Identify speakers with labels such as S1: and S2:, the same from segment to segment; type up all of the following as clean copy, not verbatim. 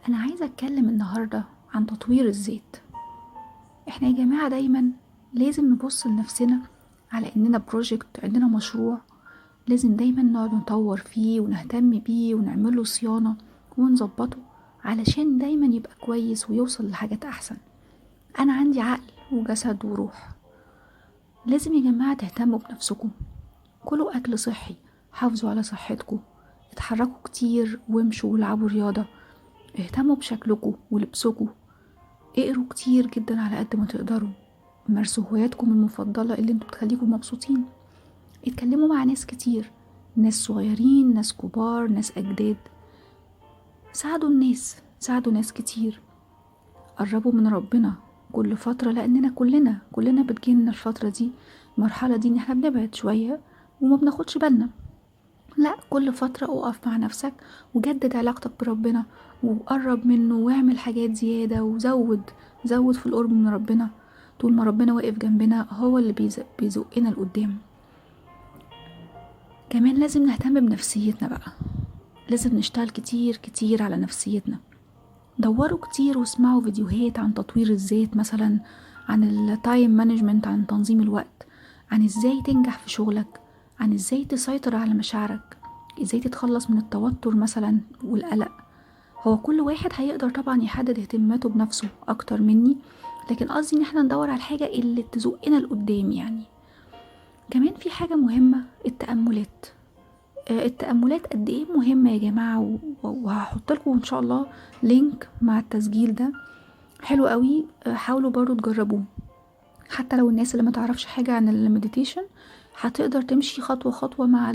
S1: أنا عايزة أتكلم النهاردة عن تطوير الذات. احنا يا جماعة دايما لازم نبص لنفسنا على إننا project، عندنا مشروع لازم دايما نقعد نطور فيه ونهتم بيه ونعمله صيانة ونظبطه علشان دايما يبقى كويس ويوصل لحاجات أحسن. أنا عندي عقل وجسد وروح. لازم يا جماعة تهتموا بنفسكم، كلوا أكل صحي، حافظوا على صحتكم، اتحركوا كتير وامشوا والعبوا رياضة، اهتموا بشكلكم ولبسكم، اقروا كتير جدا على قد ما تقدروا، مارسوا هواياتكم المفضلة اللي انتوا بتخليكم مبسوطين، اتكلموا مع ناس كتير، ناس صغيرين، ناس كبار، ناس أجداد، ساعدوا الناس، ساعدوا ناس كتير، قربوا من ربنا كل فترة، لأننا كلنا بتجيلنا الفترة دي، المرحلة دي، ان احنا بنبعد شوية وما بناخدش بالنا. لا، كل فترة اقف مع نفسك وجدد علاقتك بربنا وقرب منه واعمل حاجات زيادة وزود زود في القرب من ربنا. طول ما ربنا واقف جنبنا هو اللي بيزقنا لقدام. كمان لازم نهتم بنفسيتنا بقى، لازم نشتغل كتير كتير على نفسيتنا. دوروا كتير واسمعوا فيديوهات عن تطوير الذات مثلا، عن ال time management، عن تنظيم الوقت، عن ازاي تنجح في شغلك، عن ازاي تسيطر على مشاعرك، ازاي تتخلص من التوتر مثلا والقلق. هو كل واحد هيقدر طبعا يحدد اهتماماته بنفسه اكتر مني، لكن قصدي ان احنا ندور على الحاجة اللي تزقنا لقدام يعني. كمان في حاجة مهمة، التأملات. التأملات قد ايه مهمة يا جماعة، وهحط لكم ان شاء الله link مع التسجيل ده، حلو قوي، حاولوا برضو تجربوه. حتى لو الناس اللي ما تعرفش حاجة عن ال meditation هتقدر تمشي خطوة خطوة مع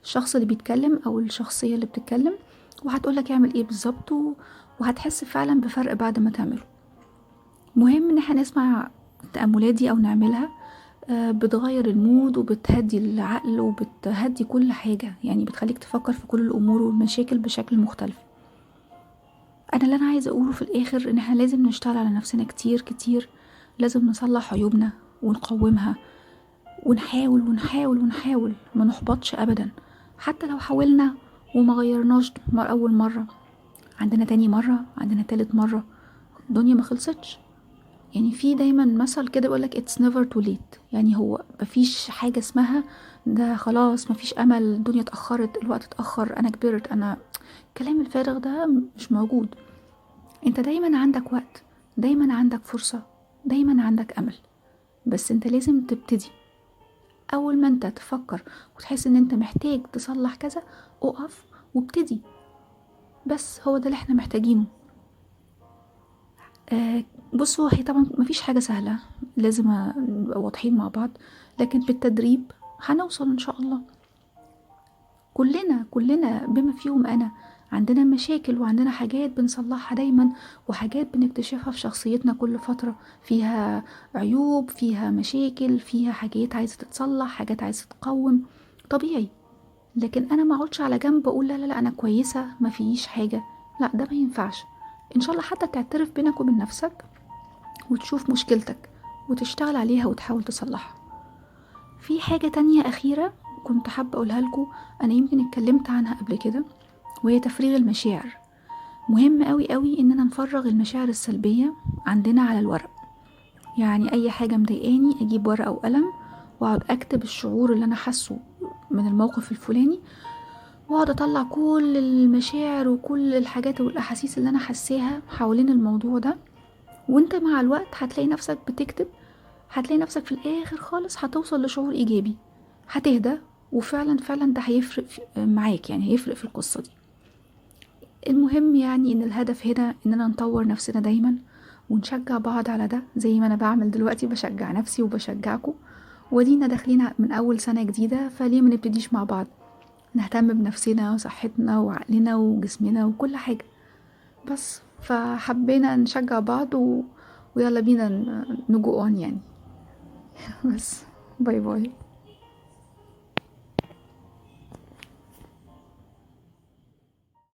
S1: الشخص اللي بيتكلم او الشخصية اللي بتتكلم، وهتقولك اعمل ايه بالظبط، وهتحس فعلا بفرق بعد ما تعمله. مهم ان احنا نسمع التأملات دي او نعملها، بتغير ال mood وبتهدي العقل وبتهدي كل حاجة، يعني بتخليك تفكر في كل الأمور والمشاكل بشكل مختلف. أنا اللي أنا عايزة أقوله في الآخر إن احنا لازم نشتغل على نفسنا كتير كتير، لازم نصلح عيوبنا ونقومها، ونحاول ونحاول ونحاول، ما نحبطش أبدا. حتى لو حاولنا وما غيرناش أول مرة، عندنا تاني مرة، عندنا تالت مرة، الدنيا ما خلصتش. يعني في دايما مثل كده بيقولك it's never too late، يعني هو مفيش حاجة اسمها ده خلاص مفيش أمل، الدنيا اتأخرت، الوقت اتأخر، أنا كبرت، أنا الكلام الفارغ ده مش موجود. انت دايما عندك وقت، دايما عندك فرصة، دايما عندك أمل، بس انت لازم تبتدي. أول ما انت تفكر وتحس ان انت محتاج تصلح كذا، اقف وابتدي، بس هو ده اللي احنا محتاجينه. بصوا، هي طبعا مفيش حاجة سهلة، لازم نبقى واضحين مع بعض، لكن بالتدريب هنوصل إن شاء الله. كلنا بما فيهم أنا عندنا مشاكل وعندنا حاجات بنصلحها دايما، وحاجات بنكتشفها في شخصيتنا كل فترة، فيها عيوب، فيها مشاكل، فيها حاجات عايزة تتصلح، حاجات عايزة تتقوم، طبيعي. لكن أنا ما اقعدش على جنب أقول لا لا لا أنا كويسة ما فيش حاجة، لا ده ما ينفعش. إن شاء الله حتى تعترف بينك وبين نفسك وتشوف مشكلتك وتشتغل عليها وتحاول تصلحها. في حاجة تانية أخيرة كنت حابة أقولها لكم، أنا يمكن اتكلمت عنها قبل كده، وهي تفريغ المشاعر. مهم قوي قوي إننا نفرغ المشاعر السلبية عندنا على الورق. يعني أي حاجة مضايقاني أجيب ورقة وقلم وأقعد أكتب الشعور اللي أنا حاسه من الموقف الفلاني، واقعد اطلع كل المشاعر وكل الحاجات والاحاسيس اللي انا حاساها حوالين الموضوع ده. وانت مع الوقت هتلاقي نفسك بتكتب، هتلاقي نفسك في الاخر خالص هتوصل لشعور ايجابي، هتهدى، وفعلا فعلا ده هيفرق معاك، يعني هيفرق في القصة دي. المهم يعني ان الهدف هنا اننا نطور نفسنا دايما ونشجع بعض على ده، زي ما انا بعمل دلوقتي، بشجع نفسي وبشجعكم، ودينا داخلين من اول سنة جديدة، فليه ما نبتديش مع بعض نهتم بنفسنا وصحتنا وعقلنا وجسمنا وكل حاجة. بس فحبينا نشجع بعض ويلا بينا ن go on يعني. بس bye bye.